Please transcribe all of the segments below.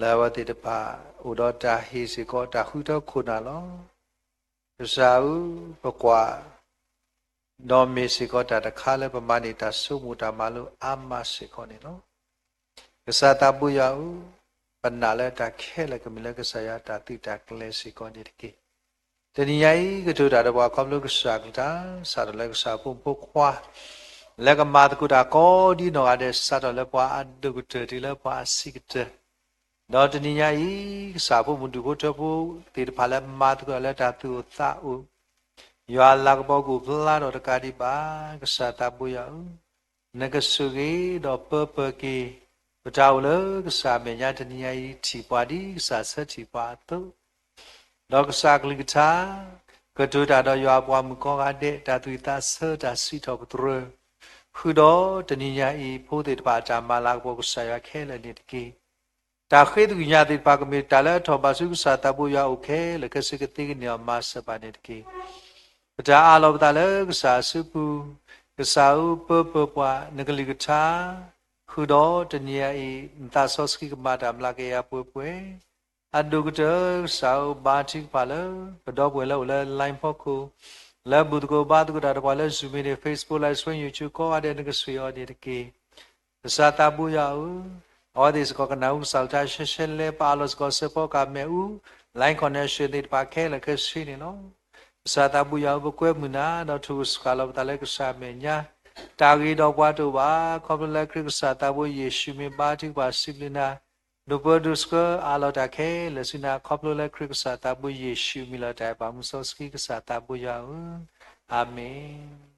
လၢအဝဲသ့ၣ်တဖၣ် အိၣ်ဒီးတၢ်ဟ့ၣ်စ့ၢ်ကီး တၢ်ဃုထၢခိၣ်နၢ်လီၤ. ကစၢ်ဧၢ, ပကွၢ် ဒီးမ့ၢ်စ့ၢ်ကီးတၢ်တခါလၢပမၤန့ၢ်တၢ်ဆိကမိၣ်တၢ်မၤလိအါမးစ့ၢ်ကီးန့ၣ်လီၤ. ကစၢ်သးဘိယွၤဧၢ, ပနာ်လၢတၢ်ခဲလၢာ်ကမ့ၢ်လၢကစၢ်ယွၤတၢ်သုးတၢ်ကျဲၤစ့ၢ်ကီးန့ၣ်တက့ၢ်. တနံၤညါအံၤ ကတိၤတၢ်ဒီးပှၤခီဖျိကစၢ်အကလုၢ်ကထါ စးထီၣ်လၢကစၢ်အဖိမုၣ်ဖိခွါ လၢကမၤသကိးတၢ်ကိးဒ်နီၢ်ဂၤဒဲး စးထီၣ်လၢပှၤအဒိၣ်ကတၢၢ်တုၤလၢပှၤအဆံးကတၢၢ် ဒီးတနံၤညါအံၤ ကစၢ်အဖိမုၣ်ဒူၣ်ဖိထၢဖိသ့ၣ်တဖၣ်လၢမၤသကိးတၢ်လၢတၢ်သူၣ်အိၣ်သးအိၣ်, ယွၤအလၤကပီၤကအိၣ်ဖျါထီၣ်တကးဒံးဘၣ်. ကစၢ်သးဘိယွၤဧၢ, နကဆိၣ်ဂ့ၤဒီးပၢပၢၢ်က့ၤ ပတၢ်အိၣ်လၢကစၢ်အမဲာ်ညါတနံၤညါအံၤ ထံၣ်ပှၤဒ်ကစၢ်ဆၢထံၣ်ပှၤအသိး ဒီးကစၢ်အကလုၢ်ကထါ ကတိၤတၢ်ဒီးယွၤအပှၤမုၣ်ကိးဂၤဒဲး တၢ်သူၣ်ဝံၣ်သးဆၢ တၢ်စံးထီၣ်ပတြၢၤ, ဃုာ်ဒီးတနံၤညါအံၤ ဖိသ့ၣ်တဖၣ်အတၢ်မၤလၤကပီၤ ကစၢ်ယွၤခဲလၢာ်န့ၣ်တက့ၢ်. တၢ်ဃ့သကွံာ်ညါသ့ၣ်တဖၣ် ကမ့ၢ်တၢ်လၢအထီၣ်ဘၣ်ဆူကစၢ်သးဘိယွၤအအိၣ်ခဲလၢာ်ခဲဆ့ ကသ့ကန့ၢ်အီၤမၤစၢၤပှၤန့ၣ်တက့ၢ်. ပတၢ်အးလီၤပသးလၢကစၢ်အစုပူၤ, ကစၢ်ဧၢ ပၢပၢၢ်ပှၤ နကလုၢ်ကထါ ဃုာ်ဒီးတနံၤညါအံၤ နသးစီဆှံကမၤတၢ်မျးကယၤပှဲၤပှဲၤ အဒိၣ်ကတၢၢ် ကစၢ်ဧၢ ဘါထုကဖၣ်လၢ ပဒီပုၢ်ဝဲၢ်လၢအိၣ်လၢ line ဖီခိၣ်, လၢဘူၣ်သကိးဘါသကိးတၢ်ဒီးပှၤလၢ Zoom meeting, Facebook live stream, YouTube ကိးဂၤဒဲး နကဆိၣ်ဂ့ၤအီၤန့ၣ်တက့ၢ်. ကစၢ်သးဘိယွၤဧၢ, အဝဲသ့ၣ်စ့ၢ်ကီးကနၢ်ဟူကစၢ်အကလုၢ်ကထါရှဲရှဲလဲၣ်, ပအးလီၤစ့ၢ်ကီးစဲးဖီကဟၣ်မ့ၣ်အူ, line connection သ့ၣ်တဖၣ်ခဲလၢာ်ခဲဆ့န့ၣ်လီၤ. ကစၢ်သးဘိယွၤဧၢ, ပကွဲမုာ်နၤ ဒီးထိၣ်ဂိၢ်စှၤလီၤပသးလၢကစၢ်အမဲာ်ညါ, တၢ်ဂ့ၤဒီးပှၤတအိၣ်ဘၣ်, ခီဖျိလၢခရံာ်ကစၢ်သးဘိယ့ၣ်ၡူးမံၤ ဘါထုကဖၣ်စံးဘျုးနၤ, ဒိၣ်ပၢဒိၣ်ဆှၢအးလီၤတၢ်ခဲလၢာ်ဆူနၤ ခီဖျိလၢခရံာ်ကစၢ်သးဘိယ့ၣ်ၡူးမံၤလီၤတၢ်အဲၣ်ပာ်မူစီဆှံ ကစၢ်သးဘိယွၤဧၢ, အၤမ့ၣ်.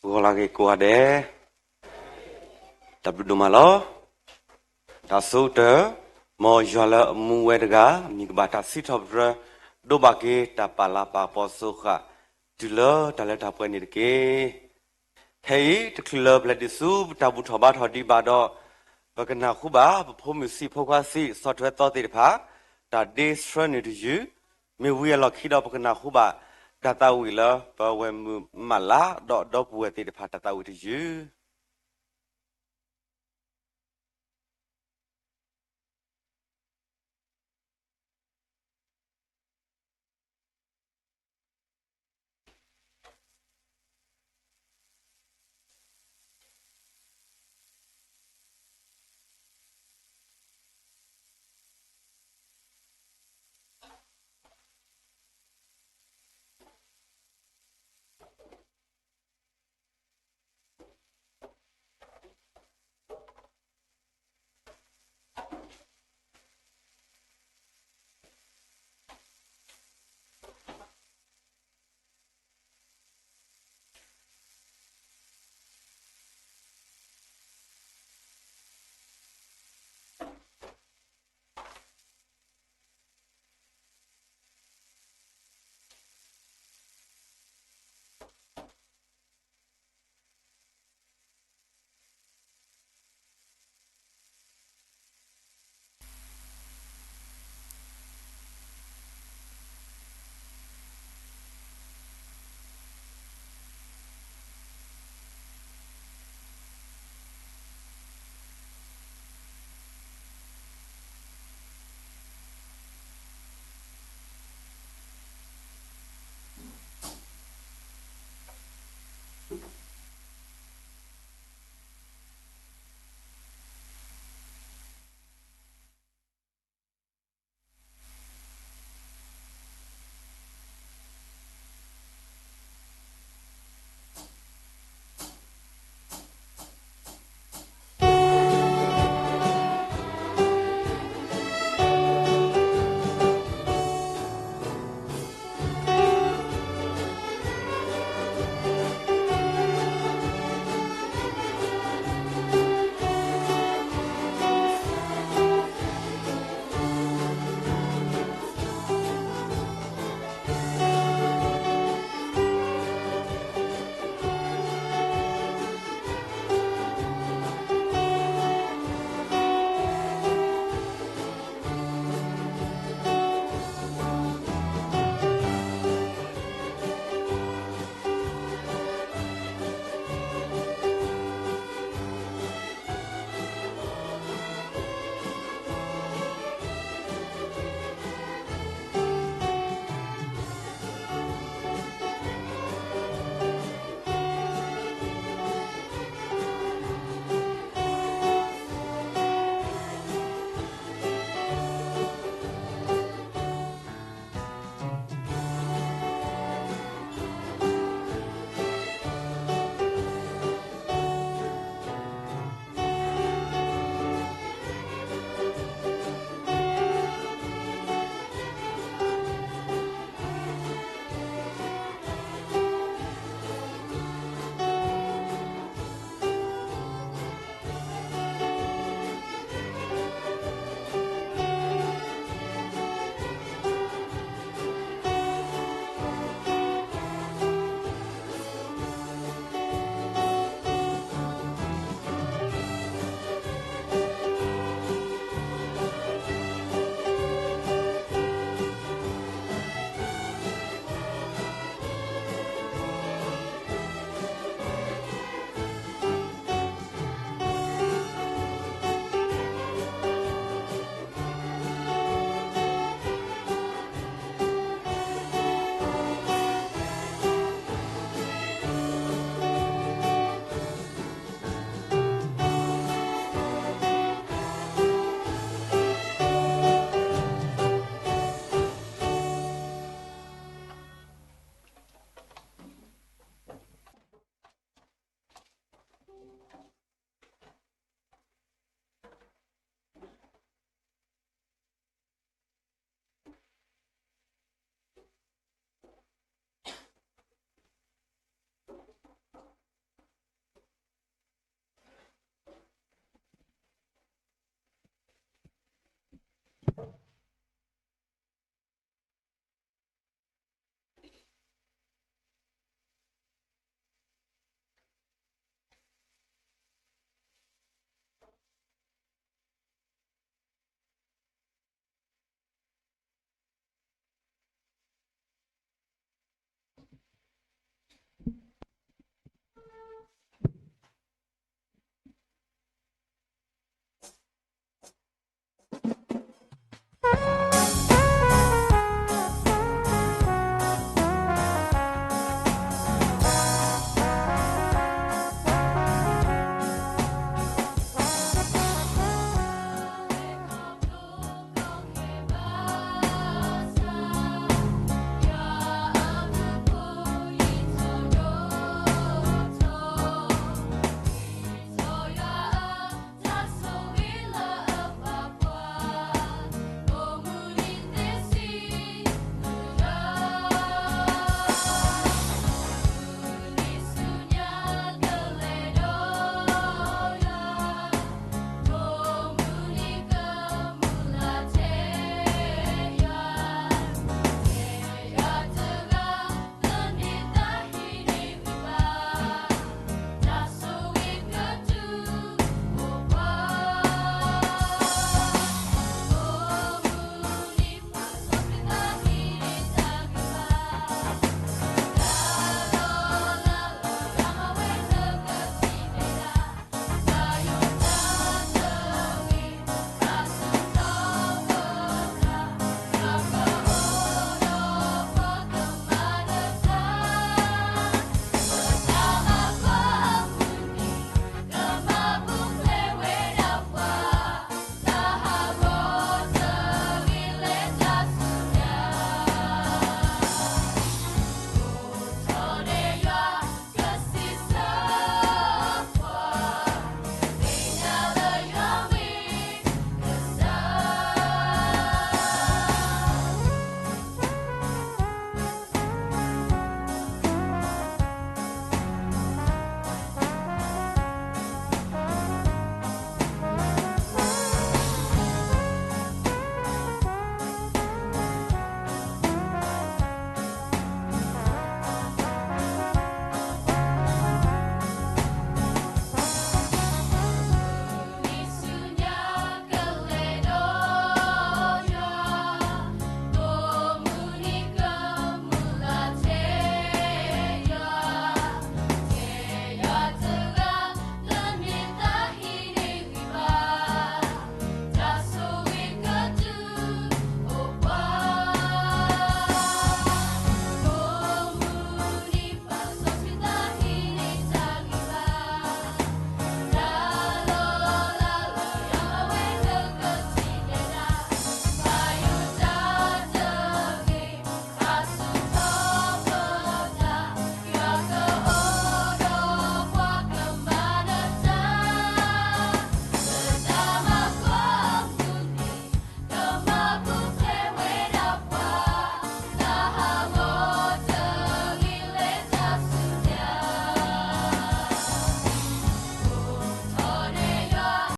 ဂီၤလၢအဂ့ၤကိးဂၤဒဲး, တၢ်ဘျုးဒိၣ်မးလီၤ. တၢ်ဆိကတၢၢ်, မ်ယွၤလၢအမူဝဲတဂၤ မံၤကဘၣ်တၢ်စံးထီၣ်ပတြၢၤ, ဒိးဘၣ်က့ၤတၢ်ပာ်လၤပာ်ကပီၤစၢဃာ် တုၤလၢတၢ်လၢတၢ်ပှဲၤန့ၣ်တက့ၢ်. ခဲအံၤ တချုးလၢပလဲၤဒံးဆူပတၢ်ဘူၣ်ထီၣ်ဘါထီၣ်ဒံးဘၣ်ဒီး, ပကနၢ်ဟူဘၣ် ပဖိမုၣ်ဆံးဖိခွါဆံး ဆီၣ်ထွဲသီသ့ၣ်တဖၣ် တၢ်ဒ့ဆှၢနုာ်တယုၢ်, မ့ၢ်ဝံၤအလီၢ်ခံဒီး ပကနၢ်ဟူဘၣ် တၢ်သးဝံၣ်လၢပဝဲၢ်မုၣ်မးလး ဒီးဒီပုၢ်ဝဲၢ်သ့ၣ်တဖၣ်တၢ်သးဝံၣ်တယုၢ်.